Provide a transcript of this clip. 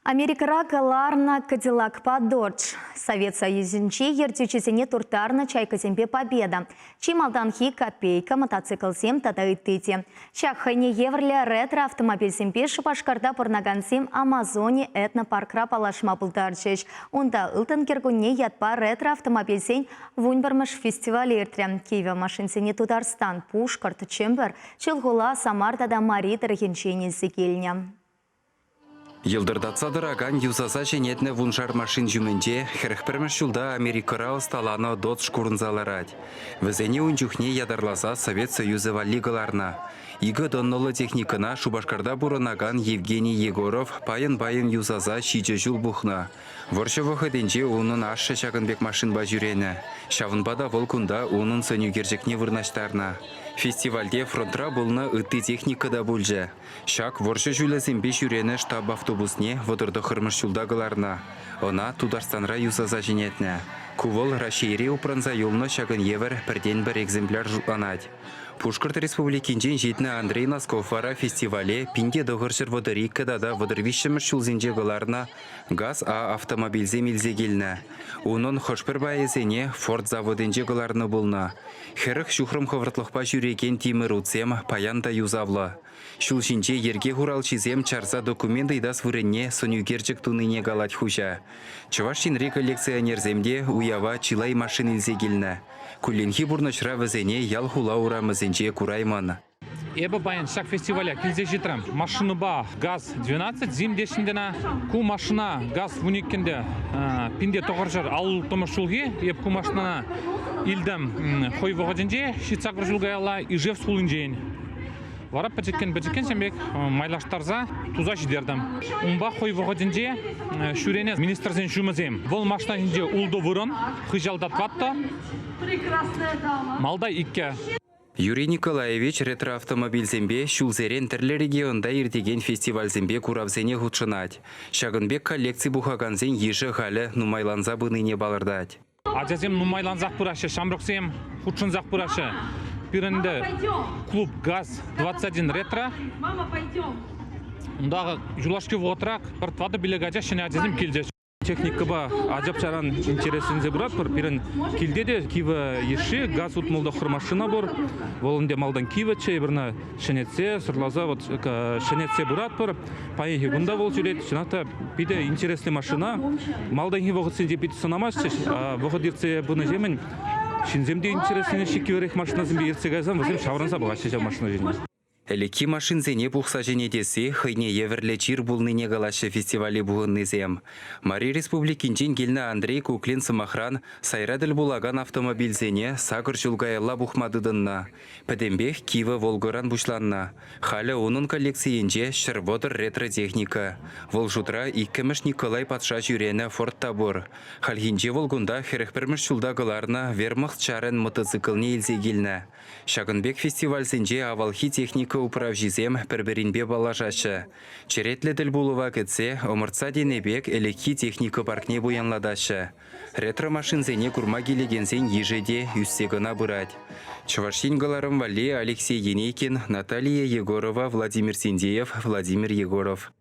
Америкӑра кӑларнӑ Кадиллакпа Додж, Совет Союзӗнчи ертӳҫӗсене турттарнӑ Чайкӑсемпе Победа, чи малтанхи Копейка мотоциклсем тата ытти те. Ҫак хӑйне евӗрлӗ ретро-автомобильсемпе Шупашкарта пурӑнакансем Амазони этнопаркра паллашма пултарчӗҫ. Унта Ылтӑн кӗркунне ятпа ретро-автомобильсен вунпӗрмӗш фестивалӗ иртрӗ. Кивӗ машинсене Тутарстан, Пушкӑрт, Чӗмпӗр, Чулхула, Самар тата Мари тӑрӑхӗнчен илсе килнӗ. Йӑлтӑртатса тӑракан юсаса ҫӗнетнӗ вуншар машин ҫумӗнче 41-мӗш ҫулта Америкӑра ӑсталанӑ «Додж» курӑнса ларать. Вӗсене ун чухне ятарласа Совет Союзӗ валли кӑларнӑ. Икӗ тоннӑллӑ техникӑна Шупашкарта пурӑнакан Евгений Егоров пайӑн-пайӑн юсаса ҫичӗ ҫул пухнӑ. Вӑрҫӑ вӑхӑтӗнче унӑн ашшӗ ҫакӑн пек машинпа ҫӳренӗ. Ҫавӑнпа та вӑл кунта унӑн сӑнӳкерчӗкне вырнаҫтарнӑ. Фестивальте фронтра пулнӑ ытти техника та пулчӗ. Ҫак вӑрҫӑ ҫулӗсемпе ҫӳренӗ штаб автобусне 39-мӗш ҫулта кӑларнӑ. Ӑна Тутарстанра юсаса ҫӗнетнӗ. Ку вӑл Раҫҫейре упранса юлнӑ ҫакӑн евӗр пӗртен-пӗр экземпляр шутланать. Пушкӑрт Республикинчен ҫитнӗ Андрей Носков вара фестивале 1932 тата 33-мӗш ҫулсенче кӑларнӑ ГАЗ-А автомобильсем илсе килнӗ. Унӑн хӑш-пӗр пайӗсене Форд заводӗнче кӑларнӑ пулнӑ. 40 ҫухрӑм хӑвӑртлӑхпа ҫӳрекен тимӗр утсем паян та юсавлӑ. Ҫул ҫинче йӗрке хуралҫисем чарса документ ыйтас вырӑнне сӑнӳкерчӗк тунине калать хуҫа. Чӑваш Енри коллекционерсем те уява чылай машин илсе килнӗ. Кулленхи пурнӑҫра вӗсене ял-хула урамӗсенче кураймӑн. Эпӗ паян ҫак фестивале килсе ҫитрӗм. Машинӑпа ГАЗ-12 зим теҫҫӗ Ку машина ГАЗ вуниккӗнте пинте тӑхӑрҫӗр аллӑмӗш ҫулхи. Эп ку машинӑна илтӗм хӑй вӑхӑтӗнче, ҫитсакӑр ҫул каялла Ижевск хулинчен. Вара пӗчӗккӗн-пӗчӗккӗн ҫем пек майлаштарса туса ҫитертӗм. Унпа хӑй вӑхӑтӗнче ҫӳренӗ министрсен ҫумӗсем. Вӑл машина ҫинче ултӑ вырӑн, хыҫалта тӑваттӑ, малта иккӗ. Юрий Николаевич ретроавтомобильсемпе ҫулсерен тӗрлӗ регионта иртекен фестивальсемпе куравсене хутшӑнать. Ҫакӑн пек коллекци пухакансен йышӗ халӗ нумайланса пынине палӑртать. Ачасем нумайлансах пыраҫҫӗ, ҫамрӑксем хутшӑнсах пыраҫҫӗ. Пирӗн ӗнтӗ клуб ГАЗ-21 ретро. Унта юлашки вӑхӑтра пӗр тӑватӑ-пилӗк ача ҫӗнӗ ачасем килчӗҫ. Техникӑпа ачапчаран интересленсе пыратпӑр. Пирӗн килте те кивӗ йышши газ утмӑлтӑхӑр машина пур. Вӑл ӗнтӗ малтан кивӗччӗ, эпир ӑна ҫӗнетсе, сӑрласа вот ҫӗнетсе пыратпӑр. Паянхи кун та вӑл ҫӳрет. Чӑнах та питӗ интереслӗ машина. Малтанхи вӑхӑтсенче питӗ сӑнамастчӗҫ. Вӑхӑт иртсе пынӑҫемӗн ҫынсем те интересленеҫҫӗ кивӗрех машинасемпе иртсе кайсан вӗсем ҫаврӑнса пӑхаҫҫӗ ҫав машина ҫине. Ӗлӗкхи машинсене пухса ҫӗнетесси хӑйне евӗрлӗ чир пулнине калаҫҫӗ фестивале пухӑннисем. Мари Республикинчен килнӗ Андрей Куклин, сӑмахран, сайра тӗл пулакан автомобильсене сакӑр ҫул каялла пухма тытӑннӑ. Пӗтӗмпех кивӗ «Волгӑран» пуҫланнӑ. Халӗ унӑн коллекцийӗнче 130 ретро-техника. Вӑл шутра иккӗмӗш Николай патша ҫӳренӗ «Форд» та пур. Хальхинче вӑл кунта 41-мӗш ҫулта кӑларнӑ вермахт ҫарӗн мотоциклне илсе килнӗ. Ҫакӑн пек фестивальсенче авалхи техника управҫисем пӗр-пӗринпе паллашаҫҫӗ. Черетлӗ тӗлпулӑва кӗтсе ӑмӑртса тенӗ пек ӗлӗкхи техника паркне пуянлатаҫҫӗ. Ретро-машинсене курма килекенсен йышӗ те ӳссе кӑна пырать. Чӑваш Ен кӑларӑм валли Алексей Енейкин, Наталия Егорова, Владимир Синдеев, Владимир Егоров.